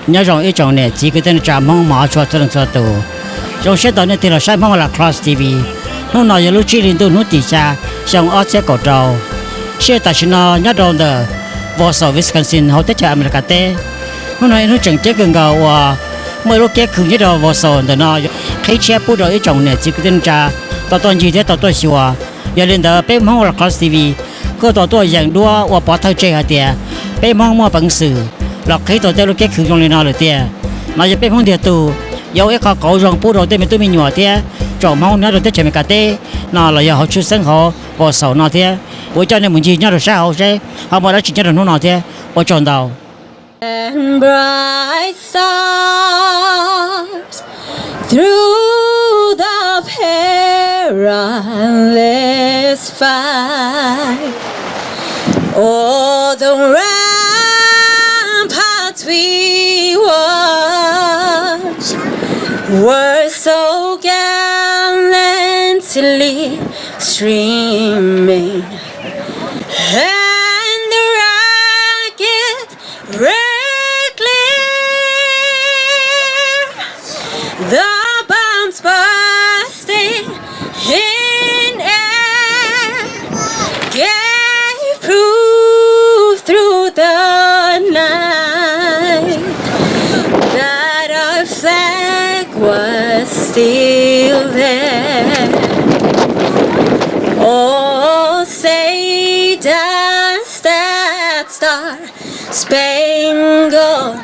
Nyob zoo ib tsoom niam txiv kwv tij neej tsa Hmoob mos ob tshua txhua leej txhua tus. Zoo siab ntau nej tig los saib Hmoob Las Cross T V. Hnub no yog lub tsib hli ntuj hnub tim xya, xyoo ob txhiab kaum rau. Sij hawm tam sim no nyob rau ntawm Wausau, Wisconsin hauv teb chaws Amelikas teb. Hnub no ib hnub tseem ceeb kawg nkaus uas muaj ib lub kiab khw nyob rau Wausau ntawm no qhib tshiab pub rau ib tsoom niam txiv kwv tij neej tsa tau tuaj ncig thiab tau tuaj xyuas. Yog li ntawd peb Hmoob Las Cross T V kuj tau tuaj yeem duab ua pov thawj tseg hais tias peb Hmoob muaj peev xwm los qhib tau tej lub kiab khw zoo li no lawm tiag. No yog peb Hmoob ntiag tug yuav ua ib qho qauv zoo pub rau tej me tub me nyuam thiab tsoom Hmoob nyob rau teb chaws Amelikas teb no los yog hauv tshwj xeeb hauv Wausau no thiab. Kuv coj nej mus ncig nyob rau sab hauv seb ho muaj dab tsi nyob rau hnub no thiab. Ua tsaug ntau. And bright stars through the perilous fight. O'er the ramparts we watched were so gallantly streaming, and the rocket's red glare, the bombs bursting in air, gave proof through the night that our flag was still there. Oh, say does that star-spangled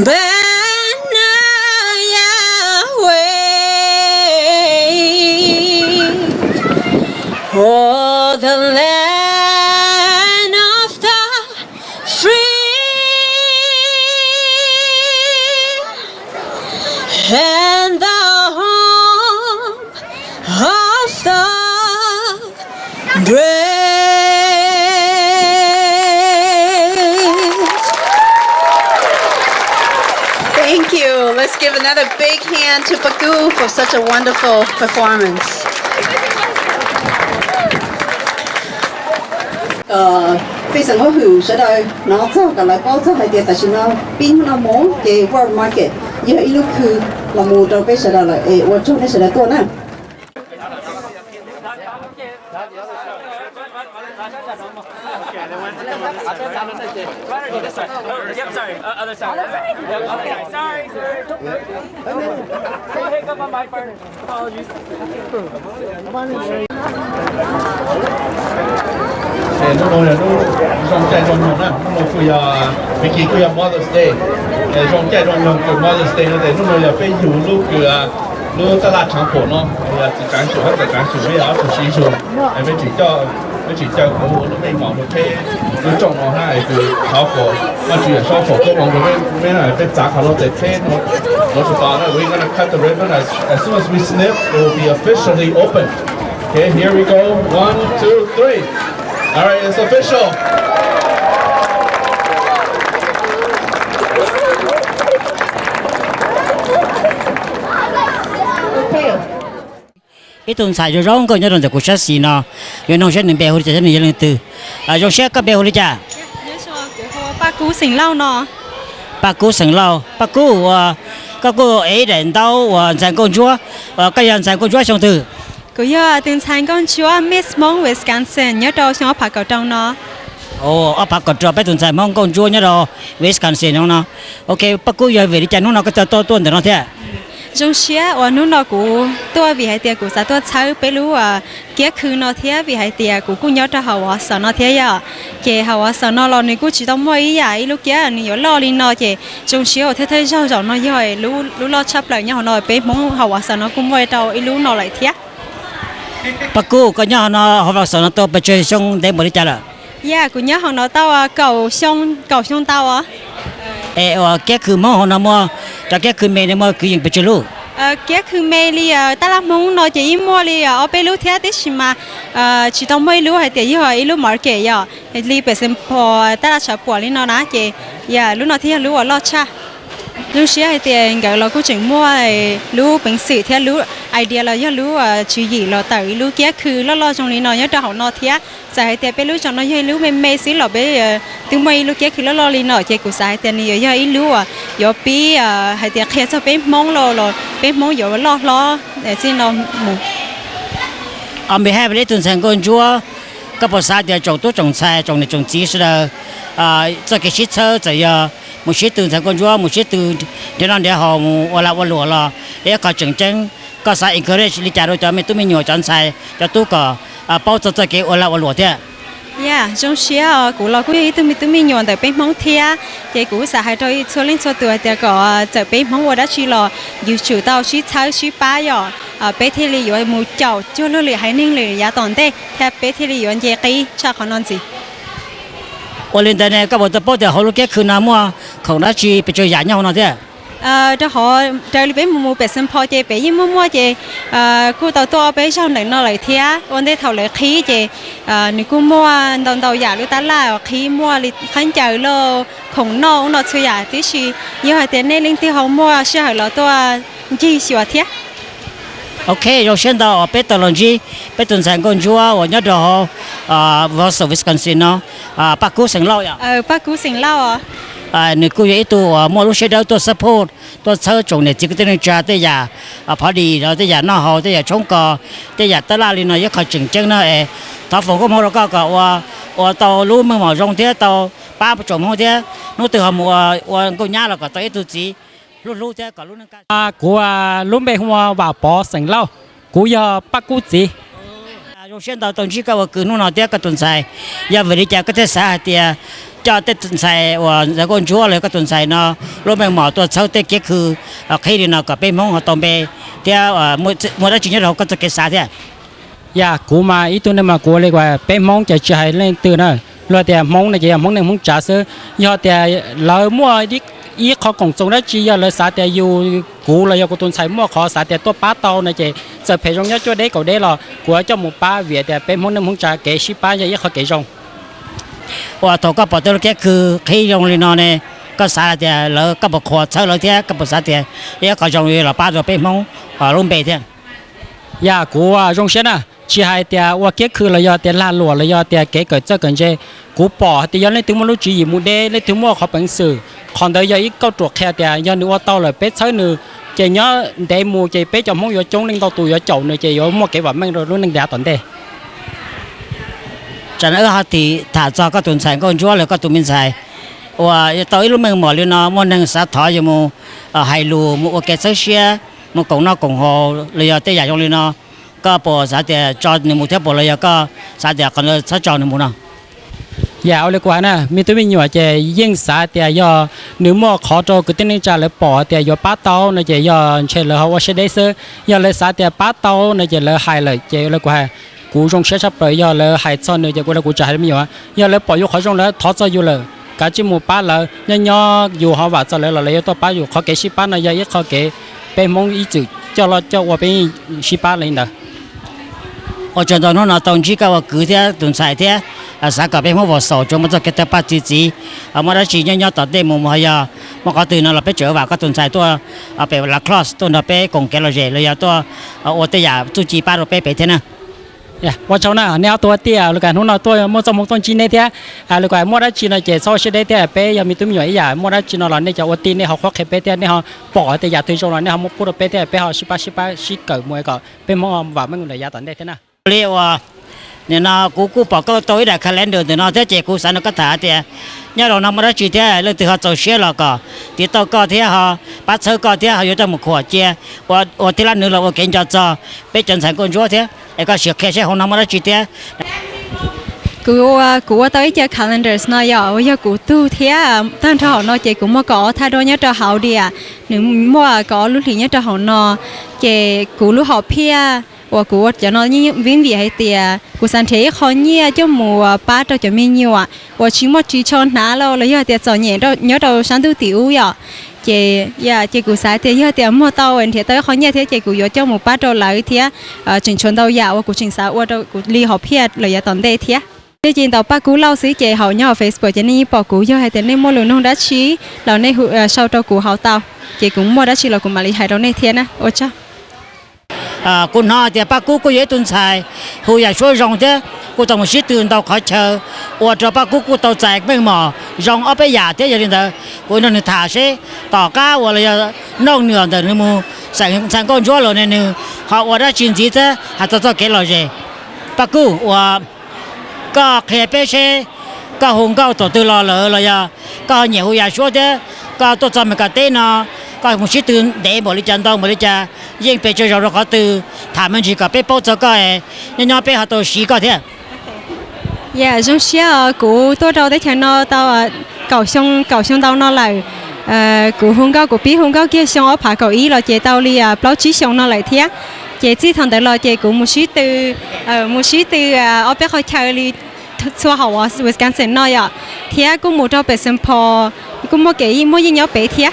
banner yet wave o'er the land of the free and the home of the brave. Thank you. Let's give another big hand to Paku for such a wonderful performance. Pej xeem huab hwm sawv daws hnov txog kom lawv paub txog hais tias tam sim no pib hnub no mus ces World Market yog ib lub khw los mus rau peb sawv daws lawm es ua tsaug nej sawv daws tuaj na. Hnub no yog hnub zoo caij zoo nyoog na, hnub no kuj yog, Mickey, kuj yog Mother's Day. Zoo caij zoo nyoog kws Mother's Day no ces hnub no yog peb yug lub kws, lub taj laj tshav pom no, yog txiv tsaav tsum hab txawm tsaav tsum, peb yog ob tug siv zug, peb tseem caw kuv ua lub meej mom rau peb lub rooj no hab es kws thov kom Vajtswv yawm saub foom koob hmoov rau peb, peb txav qhov lub tes theb no, no tsis tau na. We're gonna cut the ribbon as, as soon as we snip, it will be officially open. Okay, here we go. One, two, three. All right, it's official. Ib tug ntxhais zoo zoo nkauj nyob rau ntawm kuv sab xis no, yuav noog saib nws npe hu li cas thiab nws yog leej twg. Zoo siab, koj npe hu li cas? Paj Kub xeem Lauj no. Paj Kub xeem Lauj, Paj Kub, koj kuj ev daim ntaub uas ntxhais nkauj ntsuab, koj yog ntxhais nkauj ntsuab xyoo twg? Kuv yog tus ntxhais nkauj ntsuab Miss Hmoob Wisconsin nyob rau xyoo ob phav kaum rau no. Ob phav kaum rau peb tus ntxhais Hmoob nkauj ntsuab nyob rau Wisconsin no no. Ok, Paj Kub, yog vim li cas hnub no koj txawm tuaj tuaj ntawm no thiab? Zoo siab uas hnub no kuv tuaj vim hais tias kuv xav tuaj txhawb peb lub kiab khw no thiab vim hais tias kuv kuj nyob rau hauv Wausau no thiab yom. Ces hauv Wausau no los nws kuj tsis tau muaj ib yam ib lub kiab nws yuav loj li no ces zoo siab uas thawj thawj zaug zaum no yog lub loj tshaj plaws nyob hauv no, peb Hmoob hauv Wausau no kuj muaj rau ib lub no lawm thiab. Paj Kub, koj nyob hauv no, hauv Wausau no tau pes tsawg xyoo ntev npaum li cas lawm? Yog, kuv nyob hauv no tau kaum xyoo, kaum xyoo ntau os. Es uas kiab khw Hmoob hauv no muaj, cov kiab khw me no muaj kwv yees pes tsawg lub? Kiab khw me li taj laj Hmoob no ces yeej muaj li ob peb lub thiab, tab sis mas tsis tau muaj ib lub hais tias yog ib lub market yom, li pem Saint Paul taj laj tshav puam li no na, ces yog lub no thiaj yog lub uas loj tshaj. Zoo siab hais tias nkawd los kuj tseem muaj lub peev xwm thiab lub idea los yog lub tswv yim los tawm ib lub kiab khw loj loj zoo li no nyob rau hauv no thiab. Txawm hais tias peb lub zos no yog ib lub me me xwb los peb twb muaj ib lub kiab khw loj loj li no ces kuv xav hais tias nws yuav yog ib lub uas yuav pib hais tias qhia txog peb Hmoob los los peb Hmoob yuav loj hlob txij no mus. On behalf li tus ntxhais Nkauj Ntsuab, koj puas xav tias tsoom tub tsoom ntxhais tsoom niam tsoom txiv sawv daws txoj kev sib txhawb txawm yog mus sib tw ntxhais Nkauj Ntsuab mus sib tw nrhiav noj nrhiav haus mus ua lag ua luam los ib qho tseem ceeb, koj xav encourage li cas rau cov me tub me nyuam cov ntxhais cov tub kom paub txog txoj kev ua lag ua luam thiab? Ya, zoo siab os, kuv los kuj yog ib tug me tub me nyuam ntawm peb Hmoob thiab, ces kuv xav hais rau txhua leej txhua tus hais tias kom txawm peb Hmoob ua dab tsi los yus tsum tau sib txhawb sib pab yom, peb thiaj li yuav mus caum cuag luag lwm haiv neeg lwm yav tom ntej thiab peb thiaj li yuav nce qib tshaj qhov no ntxiv. Ua li ntawd ne koj puas tau paub tias hauv lub kiab khw no muaj khoom dab tsi pes tsawg yam nyob hauv no thiab? Rau qhov raws li peb mus mus pem Xeev Phos ces pem yeej muaj muaj ces kuj tau tuaj ob peb zaug ntawm no lawm thiab ua ntej thaum lawv qhib ces nws kuj muaj ntau ntau yam lub tab laj qhib muaj li khaub ncaws lauj khoom noj ub no txhua yam tib si. Yog hais tias nej leej twg ho muaj sij hawm los tuaj ncig xyuas thiab. Ok, zoo siab ntau uas peb tau los ntsib peb tus ntxhais Nkauj Ntsuab uas nyob rau hauv Wausau, Wisconsin no, Paj Kub xeem Lauj yom. Paj Kub xeem Lauj. Nws kuj yog ib tug uas muaj lub siab dawb tuaj support, tuaj txhawb tsoom niam txiv kwv tij neej tsa tej yam phov dis, tej yam noj haus, tej yam tshoob kos, tej yam tab laj li no ib qho tseem ceeb na es thov foom koob hmoov rau koj kom ua, ua tau lub meej mom zoo thiab tau pab tsoom Hmoob thiab hnub twg ho mus ua nkauj nyab los kom tau ib tug txiv hlub hlub thiab kom lub neej kaj. Kuv lub npe hu ua Vam Pov xeem Lauj, kuv yog Paj Kub txiv. Zoo siab ntau tau ntsib koj ua kwv hnub no thiab koj tus ntxhais. Yog vim li cas koj thiaj xav hais tias coj tej tus ntxhais uas ntxhais Nkauj Ntsuab los koj tus ntxhais no lub meej mom tuaj txhawb tej kiab khw qhib li no kom peb Hmoob ho tau npe thiab muaj dab tsi nyob rau hauv koj txoj kev xav thiab? Yam kuv mas ib tug neeg mas kuv ua li uas peb Hmoob ces tsis hais leej twg na, luag tias Hmoob no ces yog Hmoob neej Hmoob tsav xwb. Yog tias lawv muaj ib qho koom txoos dab tsi yog lawv xav tias yus, kuv los yog kuv tus ntxhais muaj qhov xav tias tuaj pab tau no ces txawm phem zoo nyob cuaj deb kaum deb los kuv yuav coj mus pab vim tias peb Hmoob neej Hmoob tsav kev sib pab yog ib qho kev zoo. Uas thaum koj pom tej lub kiab khw qhib zoo li no ne, koj xav hais tias lawv koj puas qhuas txhawb lawv thiab koj puas xav tias ib qho zoo li los pab rau peb Hmoob lub npe thiab? Yam kuv zoo siab na, tsis hais tias ua kiab khw los yog tias lag luam los yog tias kev kawm txawj kawm ntse, kuv pom hais tias yog leej twg muaj lub tswv yim mus deb, leej twg muaj qhov peev xwm, qhov ntawd yog ib kauj ruam qhia tias yog nws ua tau lawm peb txhawb nws, ces nyob ntev mus ces peb cov Hmoob yuav coob leej ntau tus yuav caum nws ces yuav muaj kev vam meej rau lub neej yav tom ntej. Tsam no wb ho tim tham txog koj tus ntxhais Nkauj Ntsuab los koj tus me ntxhais uas tau ib lub meej mom li no muaj neeg xav thov yus mus hais lus mus ua kev txhawb siab mus koom noj koom haus los yog tej yam zoo li no, koj puas xav tias tso nws mus thiab puas los yog koj xav tias qhov ntawd txhob tso nws mus no? Yam ua li kuv hais na, me tub me nyuam ces yeej xav tias yog nws muaj qhov rau kwv tij neej tsa lawv pom tias yuav pab tau no ces yog ntshe lawv ho ua siab deb xwb. Yog lawv xav tias pab tau no ces lawv hais lawm ces ua li kuv hais, kuv zoo siab tshaj plaws yog lawv hais txog nws ces kuv li kuv tseem hais rau me nyuam, yog lawv pom yus qhov zoo lawv thov txog yus lawm kav tsij mus pab lawv, nyob nyob yus ho vam txog lawv los lawv yuav tuaj pab yus. Qhov kev sib pab no yog ib qho kev peb Hmoob ib txwm coj los coj ua peb sib pab li ntawd. Ua tsaug ntau hnub no tau ntsib koj ua kwv thiab tus ntxhais thiab xav kom peb Hmoob Vam Xaum tsuas muaj txoj kev tawg paj txi txiv, muaj dab tsi nyob nyob tom ntej mus yog muaj qhov twg no los peb tseem vam koj tus ntxhais tuaj pem La Crosse tuaj nrog peb koom kev lom zem los yog tuaj ua tej yam txuj ci pab rau peb pem thiab na. Ua tsaug na nej ob tug ua tij, li kuv hnub no tuaj muaj txoj hmoo tuaj ntsib neb thiab. Li kuv muaj dab tsi no ces txhob ua siab deb thiab, peb yog me tub me nyuam ib yam, muaj dab tsi no los nej cov ua tij nej ho qhuab qhia peb thiab, nej ho pom tej yam twg zoo los nej ho muab pub rau peb thiab, peb ho sib pab sib pab sib kawm mus kom peb Hmoob vam meej lawm yav tom ntej thiab na. Li uas nim no kuv kuj pom koj tau ib daim calendar ntawm no thiab ces kuv xav nrog koj tham hais tias nyob rau no muaj dab tsi thiab leej twg ho txaus siab los kom tiv tauj koj thiab ho pab txhawb koj thiab ho yuav coj mus khuam cia ua tij laug nws los ua kev nco txog peb cov ntxhais Nkauj Ntsuab thiab es koj sim qhia seb hauv no muaj dab tsi thiab. Kuv, kuv ua tau ib co calendars no yom, uas yog kuv tug thiab tag nrho hauv no ces kuv muaj kaum ob thaj duab nyob rau hauv diam, nws muaj kaum ob lub hlis nyob rau hauv no. Ces kuv lub hom phiaj uas kuv ua cov no vim vim hais tias kuv xav nrhiav ib qho nyiaj coj mus pab rau cov me nyuam uas tsis muaj ris tsho hnav los los yog tias txom nyem nyob rau sab ntuj tim ub yom. Ces, ces kuv xav tias yog tias muag tau nrhiav tau ib qho nyiaj thiab ces kuv yuav coj mus pab rau lawv thiab tseem tshuav ntau yam uas kuv tseem xav ua rau kuv li hom phiaj lawm yav tom ntej thiab. Nej cia li ntaus Paj Kub Lauj xwb ces hauv nyob hauv Facebook ces nej yeej pom kuv. Yog hais tias nej muaj lus nug dab tsi los nej hu, sau rau kuv hauv tau, ces kuv muaj dab tsi los kuv mam li hais rau nej thiab na. Ua tsaug. Kuv hnov tias Paj Kub kuj yog ib tug ntxhais hu yam suab zoo thiab kuj tau mus sib tw ntau qhov chaw, ua rau Paj Kub kuj tau txais meej mom zoo ob peb yam thiab. Yog li ntawd kuv nrog nws tham seb tom qab uas los yog nooj nws ntawm nws mus xeem ntxhais Nkauj Ntsuab los ne nws ho ua dab tsi ntxiv thiab hais txog txoj kev lom zem. Paj Kub, uas koj qhia peb seb koj hu nkauj thaum twg los lawm los yog koj ho nyiam hu yam suab thiab koj tuaj txog Meskas teb no koj mus sib tw ntev npaum li cas ntau npaum li cas, yeej pes tsawg zaus rau qhov twg, tham me ntsis kom peb paub txog koj, nyob nyob peb ho tau siv koj thiab. Yam zoo siab os, kuv tuaj rau teb chaws no tau kaum xyoo, kaum xyoo ntau no lawm. Kuv hu nkauj, kuv pib hu nkauj kiag xyoo ob phav kaum ib los ces tau li plaub tsib xyoo no lawm thiab. Ces txij thaum ntawd los ces kuv mus sib tw, mus sib tw ob peb qhov chaw li txhua hauv Wisconsin no yom, thiab kuj mus rau pem Saint Paul, kuj muaj kev yeej muaj yeej nyob pem thiab.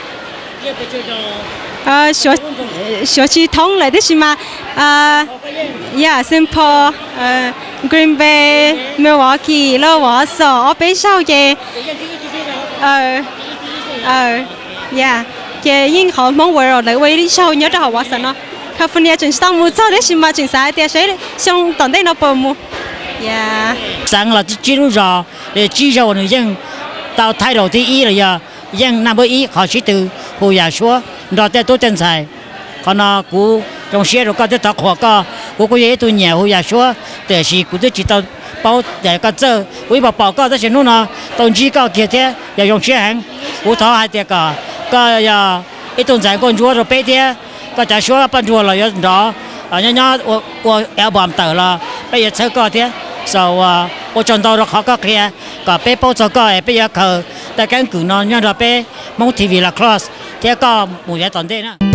Suav tsis thoob lawm tab sis mas, yam Saint Paul, Green Bay, Milwaukee, los Wausau ob peb zaug ces, yam, ces yeej qhov Hmoob World lawv ua ib zaug nyob rau hauv Wausau no. California tseem tsis tau mus txog tab sis mas tseem xav hais tias seb xyoo tom ntej no puas mus. Xeev los tsib lub zos, tsib zaug uas nws yeej tau title thib ib los yog yeej naj npawb ib qhov sib tw hu yam suab nrog tej tub tej ntxhais. Qhov no kuv zoo siab rau koj thiab thov qhuas koj. Kuv kuj yog ib tug nyiam hu yam suab tiam sis kuv twb tsis tau paub tias koj txawj, kuv ib puas pom koj tab sis hnub no tau ntsib koj kiag thiab yog zoo siab heev. Kuv thov hais tias kom koj yog ib tug ntxhais Nkauj Ntsuab rau peb thiab koj cov suab Paj Nruag los yuav nrov, nyob nyob ua album tawm los peb yuav txhawb koj thiab. So, ua tsaug ntau rau qhov koj qhia kom peb paub txog koj es peb yuav khaws tej keeb kwm no nyob nrog peb Hmoob T V La Crosse thiab koj mus yav tom ntej na.